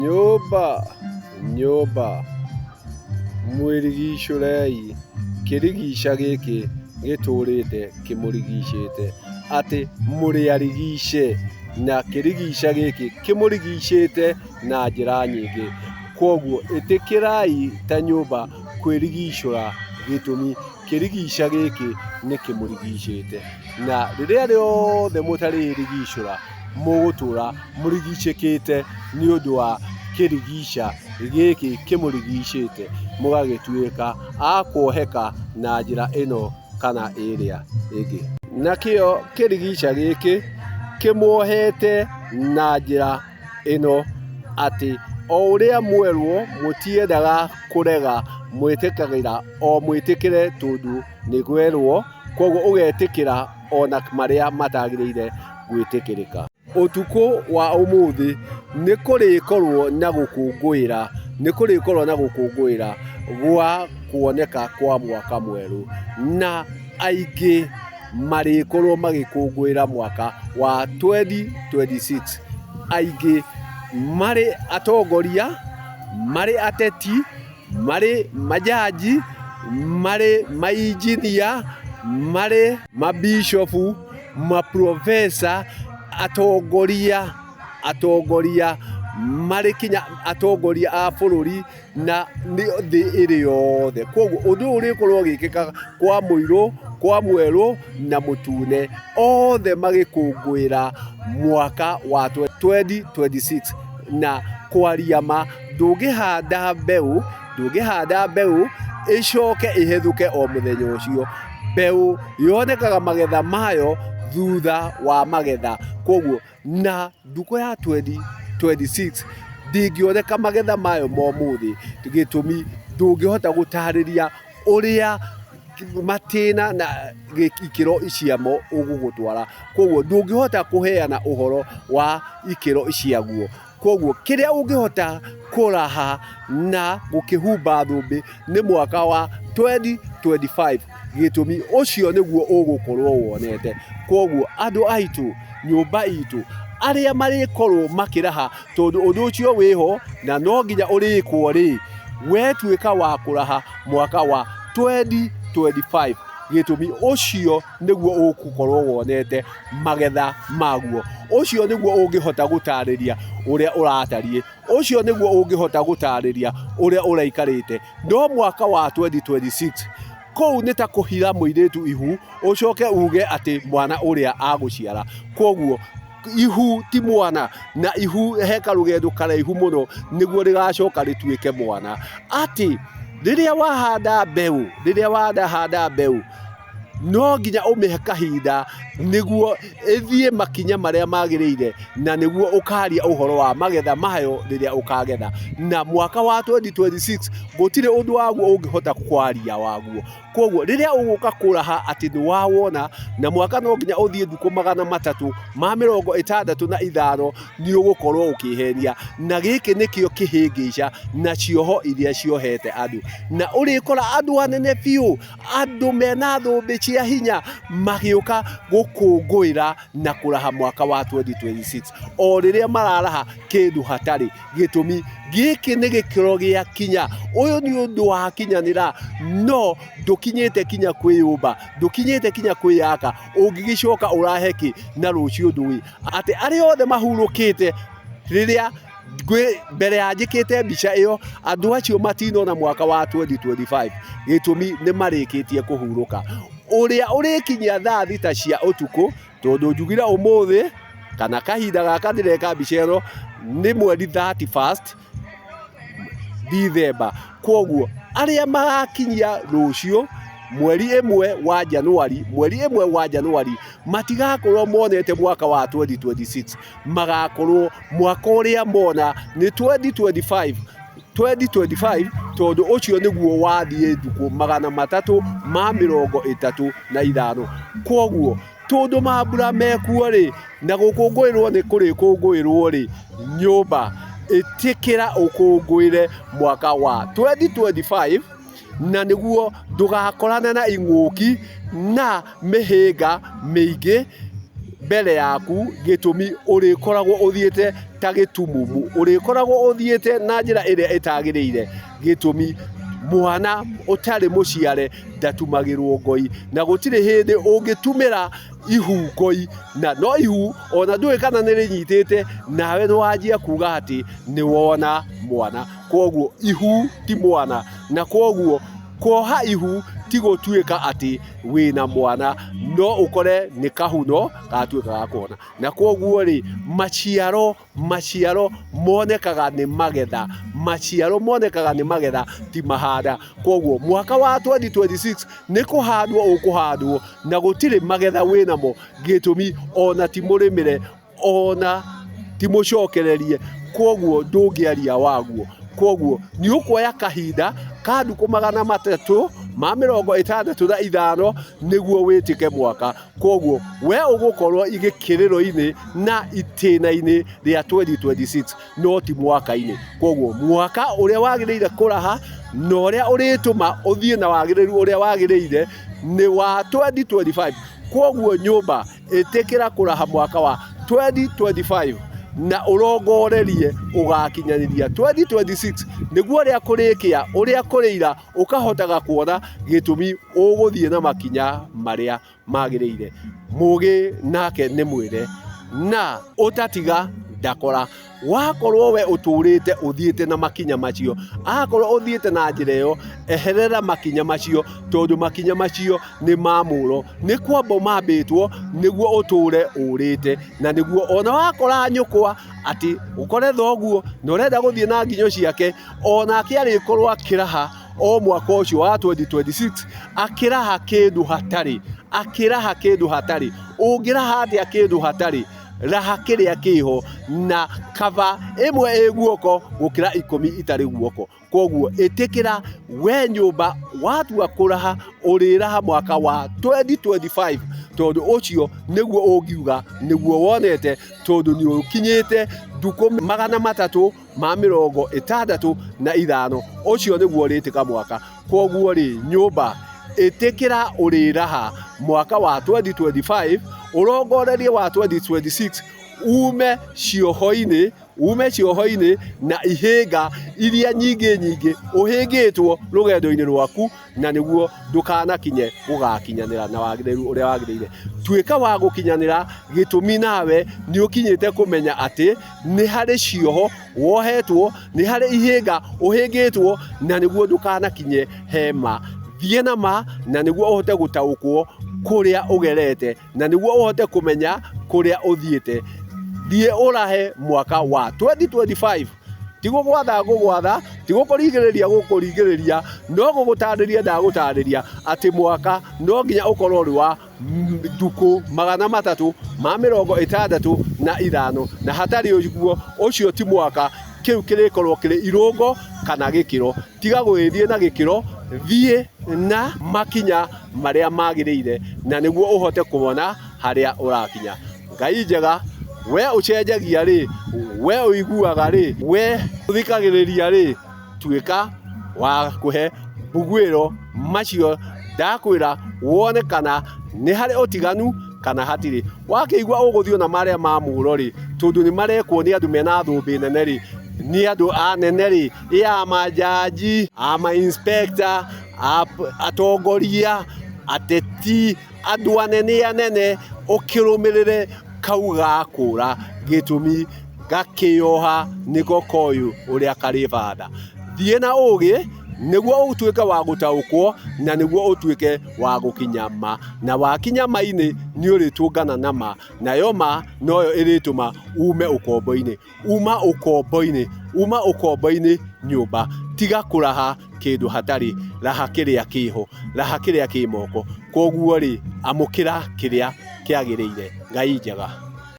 Nyũmba, nyũmba, mwĩrigicũrei kĩrigica gĩkĩ gĩtũrĩte kĩmũrigicĩte, atĩ mũrĩ arigice na kĩrigica gĩkĩ kĩmũrigicĩte na njĩra nyingĩ. Kwoguo ĩtĩkĩrai ta nyũmba kwĩrigicũra gĩtũmi kĩrigica gĩkĩ nĩ kĩmũrigicĩte. Na rĩrĩa rĩothe mũtarĩrigicũra, mũgũtũra mũrigicĩkĩte nĩ ũndũ wa kĩrigica gĩkĩ kĩmũrigicĩte, mũgagĩtuĩka a kuoheka na njĩra ĩno kana ĩrĩa ĩngĩ. Nakĩo kĩrigica gĩkĩ kĩmuohete na njĩra ĩno atĩ o ũrĩa mwerwo mũtiendaga kũrega, mwĩtĩkagĩra o mwĩtĩkĩre tondũ nĩ kwerwo, koguo ũgetĩkĩra ona marĩa matagĩrĩire gwĩtĩkĩrĩka. Ũtukũ wa ũmũthĩ nĩ kũrĩkorwo na gũkũngũĩra, nĩ kũrĩkorwo na gũkũngũĩra gwa kuoneka kwa mwaka mwerũ, na aingĩ marĩkorwo magĩkũngũĩra mwaka wa 2026. Aingĩ marĩ atongoria, marĩ ateti, marĩ majaji, marĩ mainjinia, marĩ mambicobu, maprofesa, atongoria, atongoria, marĩ kinya atongoria a bũrũri na nĩ thĩ ĩrĩ yothe. Koguo ũndũ ũyũ ũrĩkorwo ũgĩkĩka kwa mũirũ, kwa mwerũ na mũtune, othe magĩkũngũĩra mwaka wa 2026 na kwaria ma ndũngĩhanda mbeũ, ndũngĩhanda mbeũ ĩcoke ĩhethũke o mũthenya ũcio. Mbeũ yonekaga magetha mayo thutha wa magetha. Koguo na ndukũ ya 2026 ndĩngĩoneka magetha mayo ma ũmũthĩ, gĩtũmi ndũngĩhota gũtarĩria ũrĩa matĩna na ikĩro ciamo ũgũgũtwara. Koguo ndũngĩhota kũheana ũhoro wa ikĩro ciaguo. Koguo kĩrĩa ũngĩhota kũraha na gũkĩhumba thũmbĩ nĩ mwaka wa 2025 gĩtũmi ũcio nĩguo ũgũkorwo wonete. Koguo andũ aitũ, nyũmba itũ, arĩa marĩkorwo makĩraha tondũ ũndũ ũcio wĩho na no nginya ũrĩkwo rĩ, we tuĩka wa kũraha mwaka wa 2025 gĩtũmi ũcio nĩguo ũgũkorwo wonete magetha maguo. Ũcio nĩguo ũngĩhota gũtarĩria ũrĩa ũratariĩ, ũcio nĩguo ũngĩhota gũtarĩria ũrĩa ũraikarĩte. No mwaka wa 2026 kũu nĩ ta kũhira mũirĩtu ihu ũcoke uge atĩ mwana ũrĩa agũciara. Kwoguo ihu ti mwana na ihu he karũgendo karaihu mũno nĩguo rĩgacoka rĩtuĩke mwana. Atĩ rĩrĩa wahanda mbeũ, rĩrĩa wahanda mbeũ no nginya ũmĩhe kahinda nĩguo ĩthiĩ makinya marĩa magĩrĩire na nĩguo ũkaria ũhoro wa magetha mayo rĩrĩa ũkagetha. Na mwaka wa 2026 gũtirĩ ũndũ waguo ũngĩhota kwaria waguo. Koguo rĩrĩa ũgũka kũraha atĩ nĩ wawona na mwaka no nginya ũthiĩ thikũ 365 nĩ ũgũkorwo ũkĩhenia. Na gĩkĩ nĩkĩo kĩhĩngĩca na cioho iria ciohete andũ. Na ũrĩkora andũ anene biũ andũ mena thũmbĩ cia hinya magĩũka gũkũngũĩra na kũraha mwaka wa 2026 o rĩrĩa mararaha kĩndũ hatarĩ gĩtũmi gĩkĩ nĩ gĩkĩro gĩa kinya ũyũ nĩ ũndũ wa kinyanĩra no ndũkinyĩte kinya kwĩyũmba ndũkinyĩte kinya kwĩyaka ũngĩgĩcoka ũrahe kĩ na rũciũ ndũĩ atĩ arĩa othe mahurũkĩte rĩrĩa Ngwĩ mbere ya njĩkĩte mbica ĩyo andũ acio matinona mwaka wa 2025 gĩtũmi nĩ marĩkĩtie kũhurũka. Ũrĩa ũrĩkinyia thaa thita cia ũtukũ tondũ njugire ũmũthĩ kana kahinda gaka ndĩreka mbica ĩno nĩ mweri 31st Dithemba. Kwoguo arĩa magakinyia rũciũ mweri 1 wa Januari, mweri 1 wa Januari matigakorwo monete mwaka wa 2026 magakorwo mwaka ũrĩa mona nĩ 2025 2025 tondũ ũcio nĩguo wathiĩ thukũ 335. Kwoguo tondũ mambura mekuo rĩ, na gũkũngũĩrwo nĩ kũrĩkũngũĩrwo rĩ, nyũmba ĩtĩkĩra ũkũngũĩre mwaka wa 2025 na nĩguo ndũgakorane na ing'ũki na mĩhĩnga mĩingĩ. mbere yaku gĩtũmi ũrĩkoragwo ũthiĩte ta gĩtumumu, ũrĩkoragwo ũthiĩte na njĩra ĩrĩa ĩtagĩrĩire gĩtũmi mwana ũtarĩ mũciare ndatumagĩrwo ngoi, na gũtirĩ hĩndĩ ũngĩtumĩra ihu ngoi, na no ihu ona ndũĩ kana nĩ rĩnyitĩte, nawe nĩ wanjia kuga atĩ nĩ wona mwana. Kwoguo ihu ti mwana, na kwoguo kuoha ihu ti gũtuĩka atĩ wĩna mwana, no ũkore nĩ kahuno gatuĩka ga kuona. Na kwoguo rĩ, maciaro maciaro monekaga nĩ magetha, maciaro monekaga nĩ magetha ti mahanda. Kwoguo mwaka wa 2026 nĩ kũhandwo ũkũhandwo na gũtirĩ magetha wĩnamo, gĩtũmi ona ti mũrĩmĩre ona ti mũcokererie, kwoguo ndũngĩaria waguo. Kwoguo nĩ ũkuoya kahinda ka ndukũ 365 nĩguo wĩtĩke mwaka. Kwoguo we ũgũkorwo gĩkĩrĩro-inĩ na itĩna-inĩ rĩa 2026 no ti mwaka-inĩ. Kwoguo mwaka ũrĩa wagĩrĩire kũraha na ũrĩa ũrĩtũma ũthiĩ na wagĩrĩru ũrĩa wagĩrĩire nĩ wa 2025. Kwoguo nyũmba ĩtĩkĩra kũraha mwaka wa 2025 na ũrongorerie ũgakinyanĩria 2026 nĩguo ũrĩa kũrĩkĩa ũrĩa kũrĩira ũkahotaga kuona gĩtũmi ũgũthiĩ na makinya marĩa magĩrĩire. Mũgĩ nake nĩ mwĩre na ũtatiga ndakora. Wakorwo we ũtũrĩte ũthiĩte na makinya macio, akorwo ũthiĩte na njĩra ĩyo, eherera makinya macio, tondũ makinya macio nĩ ma mũro, nĩ kwambwo mambĩtwo nĩguo ũtũre ũrĩte, na nĩguo ona wakora nyũkwa atĩ ũkore thoguo na ũrenda gũthiĩ na nginyo ciake, onake arĩkorwo akĩraha o mwaka ũcio wa 2026 akĩraha kĩndũ hatarĩ, akĩraha kĩndũ hatarĩ. Ũngĩraha atĩa kĩndũ hatarĩ? Raha kĩrĩa kĩho na kaba ĩmwe ĩ guoko gũkĩra 10 itarĩ guoko. Koguo ĩtĩkĩra we nyũmba watua kũraha ũrĩraha mwaka wa 2025 tondũ ũcio nĩguo ũngiuga nĩguo wonete, tondũ nĩ ũkinyĩte ndukũ 365, ũcio nĩguo ũrĩtĩka mwaka. Koguo rĩ, nyũmba ĩtĩkĩra ũrĩraha mwaka wa 2025 ũrongorerie wa 2026 ume cioho-inĩ, ume cioho-inĩ na ihĩnga iria nyingĩ nyingĩ ũhĩngĩtwo rũgendo-inĩ rwaku, na nĩguo ndũkanakinye gũgakinyanĩra na wagĩrĩru ũrĩa wagĩrĩire. Tuĩka wa gũkinyanĩra gĩtũmi nawe nĩ ũkinyĩte kũmenya atĩ nĩ harĩ cioho wohetwo, nĩ harĩ ihĩnga ũhĩngĩtwo, na nĩguo ndũkanakinye he ma. Thiĩ na ma na nĩguo ũhote gũtaũkwo kũrĩa ũgerete, na nĩguo ũhote kũmenya kũrĩa ũthiĩte. Thiĩ ũrahe mwaka wa 2025. Ti gũgwatha ngũgwatha, ti gũkũringĩrĩria gũkũringĩrĩria, no gũgũtarĩria ndagũtarĩria atĩ mwaka no nginya ũkorwo ũrĩ wa ndukũ 365, na hatarĩ ũguo ũcio ti mwaka, kĩu kĩrĩkorwo kĩrĩ irũngo kana gĩkĩro. Tiga gũgĩthiĩ na gĩkĩro, thiĩ na makinya marĩa magĩrĩire na nĩguo ũhote kuona harĩa ũrakinya. Ngai njega, we ũcenjagia rĩ, we ũiguaga rĩ, we ũthikagĩrĩria rĩ, tuĩka wa kũhe mbuguĩro macio ndakwĩra wone kana nĩ harĩ ũtiganu kana hatirĩ. Wakĩigua ũgũthiĩ ona marĩa ma mũro rĩ, tondũ nĩ marekwo nĩ andũ mena thũmbĩ nene rĩ, nĩ andũ anene rĩ, ĩ a manjanji, a ma inspector, atongoria, ateti, andũ anene anene, ũkĩrũmĩrĩre kau gakũra gĩtũmi gakĩoha nĩko koĩ ũrĩa karĩbanda. Thiĩ na ũgĩ nĩguo ũtuĩke wa gũtaũkwo na nĩguo ũtuĩke wa gũkinya ma, na wakinya ma-inĩ nĩ ũrĩtũngana na ma, nayo ma noyo ĩrĩtũma ume ũkombo-inĩ. Uma ũkombo-inĩ, uma ũkombo-inĩ nyũmba, tiga kũraha kĩndũ hatarĩ, raha kĩrĩa kĩho, raha kĩrĩa kĩ moko. Koguo rĩ, amũkĩra kĩrĩa kĩagĩrĩire. Ngai njega.